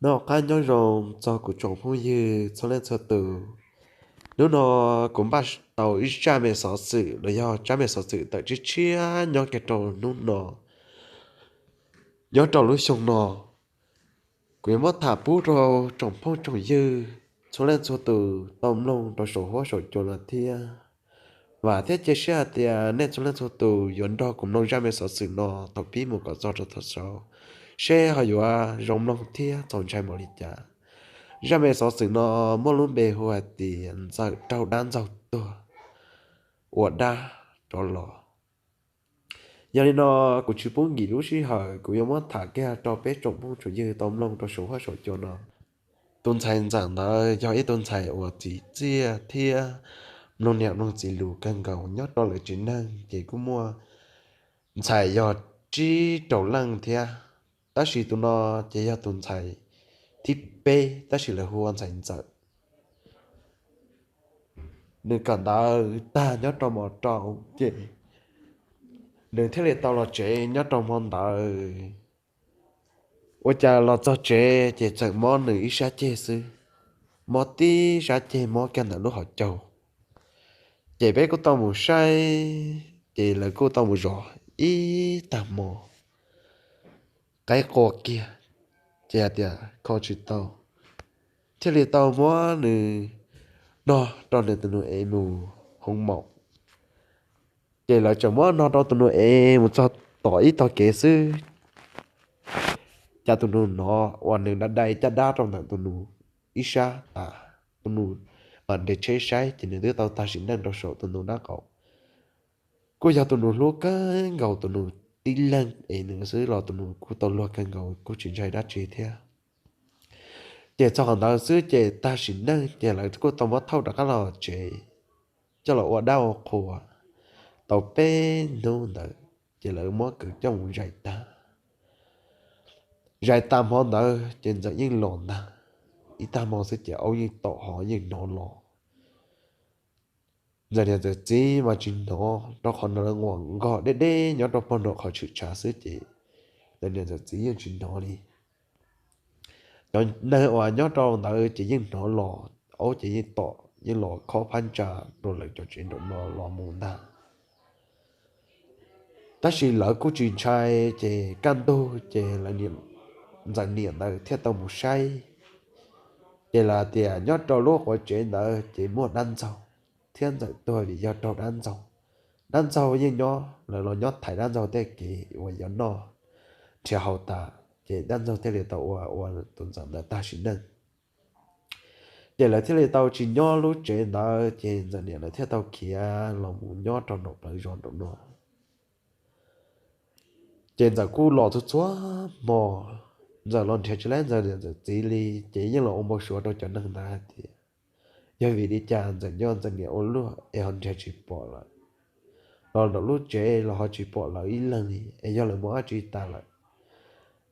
Noj qab nyob zoo txog kuv tsoom phooj ywg txhua leej txhua tus. Hnub no kuv npaj tau ib zaj me xov xwm los yog tsab me xov xwm tawm tshiab tshiab nyob kiag rau hnub no, nyob rau lub xyoo no. Kuv yuav muab tham pub rau tsoom phooj tsoom ywg txhua leej txhua tus tau mloog rau saum huab saum cua no thiab. Vam thiab cia siab hais tias nej txhua leej txhua tus yuav nrog kuv mloog zaj me xov xwm no thaum pib mus kom txog rau thaum xaus, seb ho yuav zoo mloog thiab txaus ntshai npaum li cas. Zaj me xov xwm no muaj lub npe hu hais tias Ntxawm raug dab ntxaug tuag ua dab rov los. Yog li no, kuv tsis pub nkim lub sij hawm, kuv yuav muab tham kiag rau peb tsoom phooj tsoom ywg tau mloog rau saum huab saum cua no. Tus ntxhais Ntxawm ntawd yog ib tug ntxhais uas txiv txiaj thiab mloog niam mloog txiv lus kawg nkaus. Nyob rau lawv tsev neeg ces kuj muaj ntxhais yog tsib rau leej thiab, tab sis tus no ces yog tus ntxhais thib peb, tab sis lawv hu ua ntxhais Ntxawm. Nws kawm ntawv tag nyob rau mos rau ces nws thiaj li tau los tsev nyob rau hmo ntawd. Ua cas los txog tsev ces txawm mob nws ib sab ceg xwb, mob tib sab ceg mob kiag ntawm lub hauv caug. Ces peb kuj tau mus saib, ces lawv kuj tau mus zov ib tag hmo, qaib qua kiag, ces hais tias kho tsis tau, thiaj li tau muab nws no rau nws tus nus ev mus hoo maum. Ces lawv tseem muab no rau tus nus ev mus txog tom ib tog kev xwb, cas tus nus no uas nws dai dai caj dab rau ntawm tus nus ib sab tas, tus nus mam nres tsheb saib ces nws twb tau tag sim neej rau saum tus nus dab qaum. Kuj yog tus nus hlub kawg nkaus tus nus tib leeg es nws xwb los tus nus kuj tau luag kawg nkaus kuj tsis ntshai dab tsi thiab. Ces txog qhov ntawd xwb ces tag sim neej ces lawv kuj tau muab thauj rov qab los tsev, coj los ua dab ua qhua tau peb hnub ntawd, ces lawv muab kwv coj mus zais tag. Zais tag hmo ntawd ces Ntxawm yeej los ntag, ib tag hmo xwb ces aub yeej tom ho yeej hnov los. Ntxawm niam Ntxawm txiv mas tsis hnov, rau qhov nws nquam nkog deb deb nyob rau pog nram qhov tshwm tshav xwb ces Ntxawm niam Ntxawm txiv yeej tsis hnov li. Cov neeg uas nyob rau ntawd ces yeej hnov los, aub ces yeej tom yeej los khob phab ntsa rau lawv cov tsev nraum no los mus ntag. Tab sis lawv kuj tsis ntshai, ces kaj ntug ces lawv, Ntxawm niam ntawd thiaj tau mus saib. Ces lawv tias nyob rau lub quav tsev ntawd ces muaj dab ntxaug, thiab Ntxawm tuag vim yog raug dab ntxaug. Dab ntxaug yeej nyob, lawv los nyob thaiv dab ntxaug tej kev uas yuav noj nrhiav haus tas, ces dab ntxaug thiaj li tau ua ua tus Ntxawm ntawd tag sim neej. Ces lawv thiaj li tau tsis nyob lub tsev ntawd, ces Ntxawm niam lawv thiaj tau khiav los mus nyob rau nram plawv zos nraum no. Ces Ntxawm kuj los txhua txhua hmo, Ntxawm los nrhiav tsis tau Ntxawm niam Ntxawm txiv li, ces yeej los ua npau suav rau cov neeg ntawd hais tias yog vim li cas Ntxawm nco Ntxawm niam ua luaj es ho nrhiav tsis pom lawm, los nram lub tsev los ho tsis pom lawv ib leeg li, es yog lawv mus dab tsi tas lawm.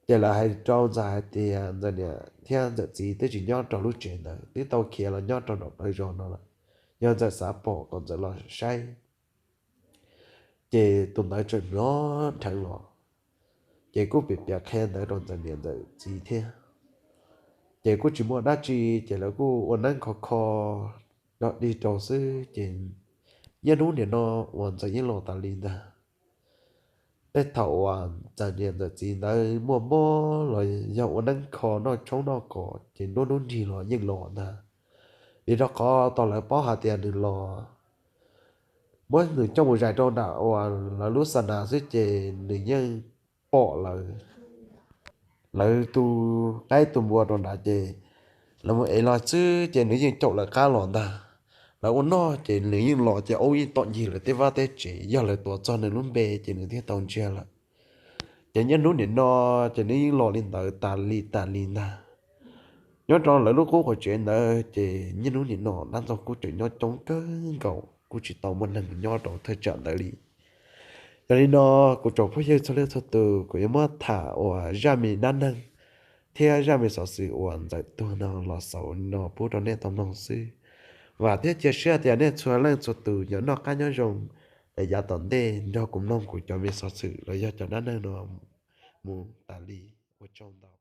Ces lawv hais rau Ntxawm hais tias Ntxawm niam thiab Ntxawm txiv twb tsis nyob rau lub tsev ntawd, twb tau khiav los nyob rau nram plawv zos no lawm, yog Ntxawm xav pom kom Ntxawm los saib. Ces tus ntawd tseem hnov dheev los, ces kuj piav piav qhia ntawd rau Ntxawm niam Ntxawm txiv thiab. Ces kuj tsis muaj dab tsi, ces lawv kuj ua neeb kho kho dog dig rau xwb, ces niaj hnub nim no uas Ntxawm yeej los tas li ntag. Tej thaum uas Ntxawm niam Ntxawm txiv ntawd muaj mob los yog ua neeb kho noj tshoob noj kos ces nruab hnub nrig los yeej los ntag. Vim rau qhov tau lawv paub hais tias nws los, muab nws coj mus zais rau nram uas lawv lub xa nas xwb ces nws yeej pom lawv, lawv tu qaib tu npua rau nrad ces lawv mus ev los xwb ces nws yeej caum lawv qab los ntag. Lawv ua noj ces nws yeej los, ces aub yeej tom ncig lawv tej vaj tej tsev, yog lawv tuav txog nws lub npe ces nws thiaj tau ntsiag lawm. Ces niaj hnub nim no ces nws yeej los li ntawd tas li tas li ntag. Nyob rau lawv lub qub qhuav tsev ntawd ces niaj hnub nim no dab ntxaug kuj tseem nyob coob kawg nkaus, kuj tsis tau muaj neeg nyob rau thaj tsam ntawd li. Yog li no, kuv tsoom phooj ywg txhua leej txhua tus, kuv yuav muab tham uas zaj me dab neeg thiab zaj me xov xwm uas Ntxawm tuag no los xaus li no pub rau nej tau mloog xwb. Vam thiab cia siab tias nej txhua leej txhua tus yuav noj qab nyob zoo, es yav tom ntej nrog kuv mloog kuv cov me xov xwm los yog cov dab neeg no mus tas li. Ua tsaug ntau.